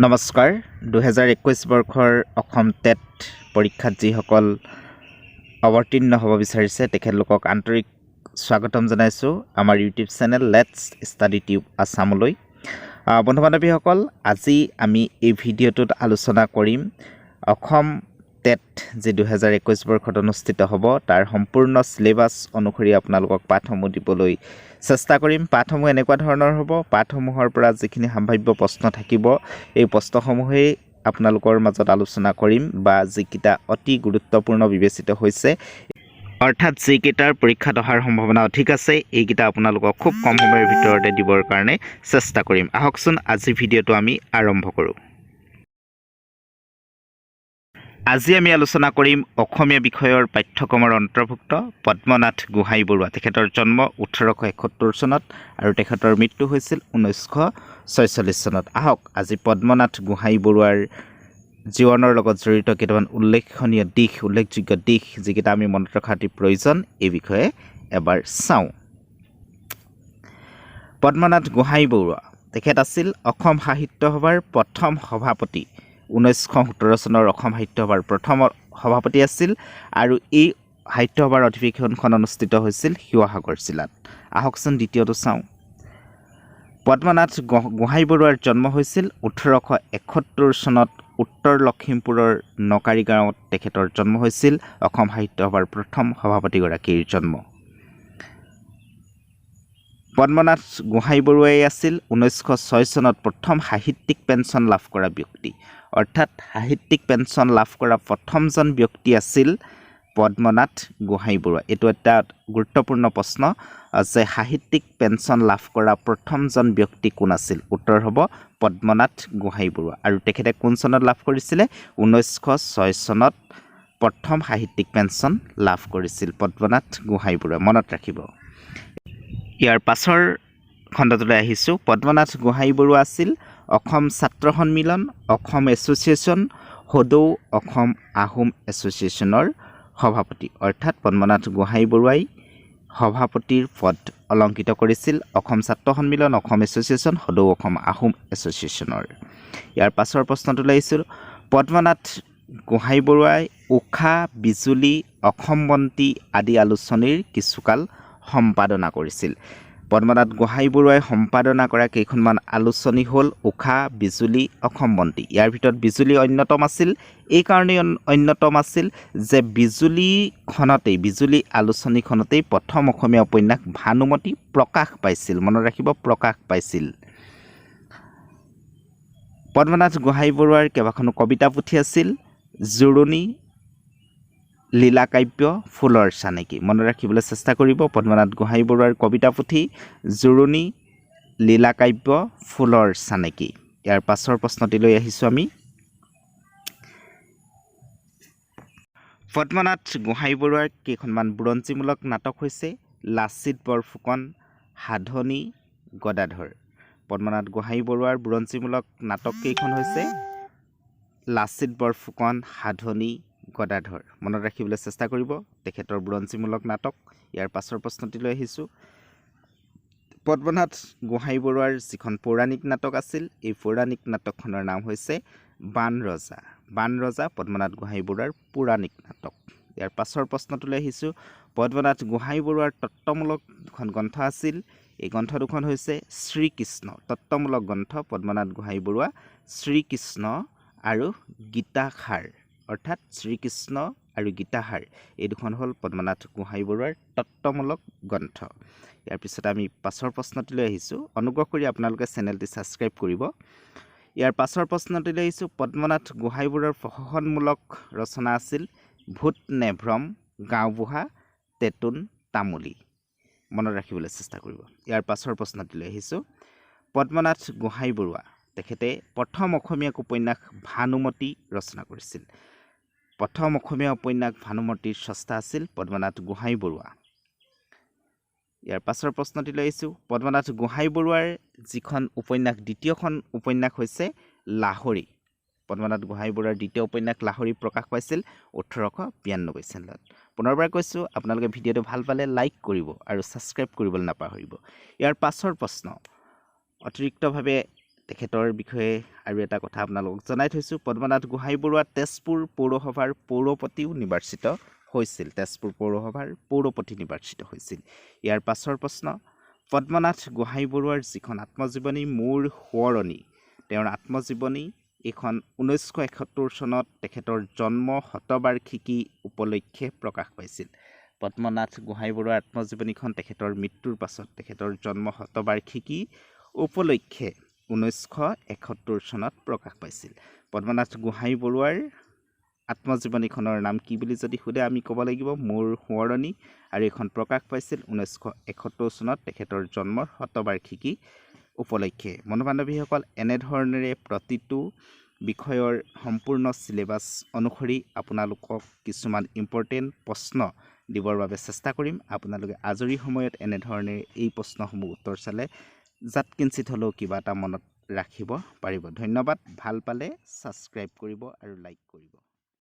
নমস্কাৰ। 2021 বৰ্ষৰ অসম টেট পৰীক্ষাত যিসকল অৱতীৰ্ণ হ'ব বিচাৰিছে, তেখেতলোকক আন্তৰিক স্বাগতম জনাইছোঁ আমাৰ YouTube channel let's study tube আছামলৈ। বন্ধু বান্ধৱীসকল, আজি আমি এই ভিডিঅ'টোত আলোচনা কৰিম অসম টেট যি 2021 বৰ্ষত অনুষ্ঠিত হ'ব, তাৰ সম্পূৰ্ণ চিলেবাছ অনুসৰি আপোনালোকক পাঠসমূহ দিবলৈ চেষ্টা কৰিম। পাঠসমূহ এনেকুৱা ধৰণৰ হ'ব, পাঠসমূহৰ পৰা যিখিনি সম্ভাৱ্য প্ৰশ্ন থাকিব, এই প্ৰশ্নসমূহেই আপোনালোকৰ মাজত আলোচনা কৰিম বা যিকেইটা অতি গুৰুত্বপূৰ্ণ বিবেচিত হৈছে, অৰ্থাৎ যিকেইটাৰ পৰীক্ষাত অহাৰ সম্ভাৱনা অধিক আছে, এইকেইটা আপোনালোকক খুব কম সময়ৰ ভিতৰতে দিবৰ কাৰণে চেষ্টা কৰিম। আহকচোন, আজি ভিডিঅ'টো আমি আৰম্ভ কৰোঁ। আজি আমি আলোচনা কৰিম অসমীয়া বিষয়ৰ পাঠ্যক্ৰমৰ অন্তৰ্ভুক্ত পদ্মনাথ গোহাঁই বৰুৱা। তেখেতৰ জন্ম 1871 চনত আৰু তেখেতৰ মৃত্যু হৈছিল 1946 চনত। আহক, আজি পদ্মনাথ গোহাঁই বৰুৱাৰ জীৱনৰ লগত জড়িত কেইটামান উল্লেখনীয় দিশ, উল্লেখযোগ্য দিশ, যিকেইটা আমি মনত ৰখা অতি প্ৰয়োজন, এই বিষয়ে এবাৰ চাওঁ। পদ্মনাথ গোহাঁই বৰুৱা, তেখেত আছিল অসম সাহিত্য সভাৰ প্ৰথম সভাপতি। 1917 চনৰ অসম সাহিত্য সভাৰ প্ৰথম সভাপতি আছিল আৰু এই সাহিত্য সভাৰ অধিৱেশনখন অনুষ্ঠিত হৈছিল শিৱসাগৰ জিলাত। আহকচোন, দ্বিতীয়টো চাওঁ। পদ্মনাথ গোহাঁই বৰুৱাৰ জন্ম হৈছিল 1871 চনত। উত্তৰ লখিমপুৰৰ নকাৰী গাঁৱত তেখেতৰ জন্ম হৈছিল। অসম সাহিত্য সভাৰ প্ৰথম সভাপতিগৰাকীৰ জন্ম। পদ্মনাথ গোহাঁই বৰুৱাই আছিল 1906 চনত প্ৰথম সাহিত্যিক পেঞ্চন লাভ কৰা ব্যক্তি। অৰ্থাৎ সাহিত্যিক পেঞ্চন লাভ কৰা প্ৰথমজন ব্যক্তি আছিল পদ্মনাথ গোহাঁই বৰুৱা। এইটো এটা গুৰুত্বপূৰ্ণ প্ৰশ্ন যে সাহিত্যিক পেঞ্চন লাভ কৰা প্ৰথমজন ব্যক্তি কোন আছিল? উত্তৰ হ'ব পদ্মনাথ গোহাঁই বৰুৱা। আৰু তেখেতে কোন চনত লাভ কৰিছিলে? 1906 চনত প্ৰথম সাহিত্যিক পেঞ্চন লাভ কৰিছিল পদ্মনাথ গোহাঁই বৰুৱাই, মনত ৰাখিব। ইয়াৰ পাছৰ খণ্ডটোলৈ আহিছোঁ। পদ্মনাথ গোহাঁই বৰুৱা আছিল অসম ছাত্ৰ সন্মিলন, অসম এছ'চিয়েশ্যন, সদৌ অসম আহোম এছ'চিয়েশ্যনৰ সভাপতি। অৰ্থাৎ পদ্মনাথ গোহাঁই বৰুৱাই সভাপতিৰ পদ অলংকৃত কৰিছিল অসম ছাত্ৰ সন্মিলন, অসম এছ'চিয়েশ্যন, সদৌ অসম আহোম এছ'চিয়েশ্যনৰ। ইয়াৰ পাছৰ প্ৰশ্নটোলৈ আহিছোঁ। পদ্মনাথ গোহাঁই বৰুৱাই ঊষা, বিজুলী, অসম বন্তি আদি আলোচনীৰ কিছুকাল সম্পাদনা কৰিছিল। পদ্মনাথ গোহাঁই বৰুৱাই সম্পাদনা কৰা কেইখনমান আলোচনী হ'ল ঊষা, বিজুলী, অসম বন্তি। ইয়াৰ ভিতৰত বিজুলী অন্যতম আছিল। এই কাৰণেই অন্যতম আছিল যে বিজুলীখনতেই, বিজুলী আলোচনীখনতেই প্ৰথম অসমীয়া উপন্যাস ভানুমতী প্ৰকাশ পাইছিল। মনত ৰাখিব, প্ৰকাশ পাইছিল। পদ্মনাথ গোহাঁই বৰুৱাৰ কেইবাখনো কবিতা পুথি আছিল, জোৰণি, লীলাকাব্য, ফুলৰ চানেকি। মনত ৰাখিবলৈ চেষ্টা কৰিব, পদ্মনাথ গোহাঁই বৰুৱাৰ কবিতা পুথি জোৰণি, লীলাকাব্য, ফুলৰ চানেকি। ইয়াৰ পাছৰ প্ৰশ্নটিলৈ আহিছোঁ আমি। পদ্মনাথ গোহাঁই বৰুৱাৰ কেইখনমান বুৰঞ্জীমূলক নাটক হৈছে লাচিত বৰফুকন, সাধনী, গদাধৰ। পদ্মনাথ গোহাঁই বৰুৱাৰ বুৰঞ্জীমূলক নাটক কেইখন হৈছে লাচিত বৰফুকন, সাধনী, গদাধৰ। মনত ৰাখিবলৈ চেষ্টা কৰিব তেখেতৰ বুৰঞ্জীমূলক নাটক। ইয়াৰ পাছৰ প্ৰশ্নটিলৈ আহিছোঁ। পদ্মনাথ গোহাঁই বৰুৱাৰ যিখন পৌৰাণিক নাটক আছিল, এই পৌৰাণিক নাটকখনৰ নাম হৈছে বানৰজা। বানৰজা পদ্মনাথ গোহাঁই বৰুৱাৰ পৌৰাণিক নাটক। ইয়াৰ পাছৰ প্ৰশ্নটোলৈ আহিছোঁ। পদ্মনাথ গোহাঁই বৰুৱাৰ তত্ত্বমূলক দুখন গ্ৰন্থ আছিল। এই গ্ৰন্থ দুখন হৈছে শ্ৰীকৃষ্ণ, তত্ত্বমূলক গ্ৰন্থ পদ্মনাথ গোহাঁই বৰুৱা শ্ৰীকৃষ্ণ আৰু গীতাসাৰ। অৰ্থাৎ শ্ৰীকৃষ্ণ আৰু গীতাসাৰ, এই দুখন হ'ল পদ্মনাথ গোহাঁই বৰুৱাৰ তত্ত্বমূলক গ্ৰন্থ। ইয়াৰ পিছত আমি পাছৰ প্ৰশ্নটিলৈ আহিছোঁ। অনুগ্ৰহ কৰি আপোনালোকে চেনেলটি ছাবস্ক্ৰাইব কৰিব। ইয়াৰ পাছৰ প্ৰশ্নটিলৈ আহিছোঁ। পদ্মনাথ গোহাঁই বৰুৱাৰ প্ৰহসনমূলক ৰচনা আছিল ভূত নে ভ্ৰম, গাঁওবুঢ়া, টেটোন তামুলী। মনত ৰাখিবলৈ চেষ্টা কৰিব। ইয়াৰ পাছৰ প্ৰশ্নটিলৈ আহিছোঁ। পদ্মনাথ গোহাঁই বৰুৱা, তেখেতে প্ৰথম অসমীয়া উপন্যাস ভানুমতী ৰচনা কৰিছিল। প্ৰথম অসমীয়া উপন্যাস ভানুমতীৰ স্ৰষ্টা আছিল পদ্মনাথ গোহাঁই বৰুৱা। ইয়াৰ পাছৰ প্ৰশ্নটিলৈ আহিছোঁ। পদ্মনাথ গোহাঁই বৰুৱাৰ যিখন উপন্যাস, দ্বিতীয়খন উপন্যাস হৈছে লাহৰী। পদ্মনাথ গোহাঁই বৰুৱাৰ দ্বিতীয় উপন্যাস লাহৰী প্ৰকাশ পাইছিল 1892 চনত। পুনৰবাৰ কৈছোঁ, আপোনালোকে ভিডিঅ'টো ভাল পালে লাইক কৰিব আৰু ছাবস্ক্ৰাইব কৰিবলৈ নাপাহৰিব। ইয়াৰ পাছৰ প্ৰশ্ন, অতিৰিক্তভাৱে তেখেতৰ বিষয়ে আৰু এটা কথা আপোনালোকক জনাই থৈছোঁ, পদ্মনাথ গোহাঁই বৰুৱা তেজপুৰ পৌৰসভাৰ পৌৰপতিও নিৰ্বাচিত হৈছিল। তেজপুৰ পৌৰসভাৰ পৌৰপতি নিৰ্বাচিত হৈছিল। ইয়াৰ পাছৰ প্ৰশ্ন, পদ্মনাথ গোহাঁই বৰুৱাৰ যিখন আত্মজীৱনী মোৰ সোঁৱৰণী, তেওঁৰ আত্মজীৱনী এইখন 1971 চনত তেখেতৰ জন্ম শতবাৰ্ষিকী উপলক্ষে প্ৰকাশ পাইছিল। পদ্মনাথ গোহাঁই বৰুৱাৰ আত্মজীৱনীখন তেখেতৰ মৃত্যুৰ পাছত তেখেতৰ জন্ম শতবাৰ্ষিকী উপলক্ষে 1971 চনত প্ৰকাশ পাইছিল। পদ্মনাথ গোহাঁই বৰুৱাৰ আত্মজীৱনীখনৰ নাম কি বুলি যদি সোধে, আমি ক'ব লাগিব মোৰ সোঁৱৰণী আৰু এইখন প্ৰকাশ পাইছিল 1971 চনত তেখেতৰ জন্মৰ শতবাৰ্ষিকী উপলক্ষে। বন্ধু বান্ধৱীসকল, এনেধৰণেৰে প্ৰতিটো বিষয়ৰ সম্পূৰ্ণ চিলেবাছ অনুসৰি আপোনালোকক কিছুমান ইম্পৰ্টেণ্ট প্ৰশ্ন দিবৰ বাবে চেষ্টা কৰিম। আপোনালোকে আজৰি সময়ত এনেধৰণে এই প্ৰশ্নসমূহ উত্তৰ চালে যাত কিঞ্চিত হ'লেও কিবা এটা মনত ৰাখিব পাৰিব। ধন্যবাদ। ভাল পালে ছাবস্ক্ৰাইব কৰিব আৰু লাইক কৰিব।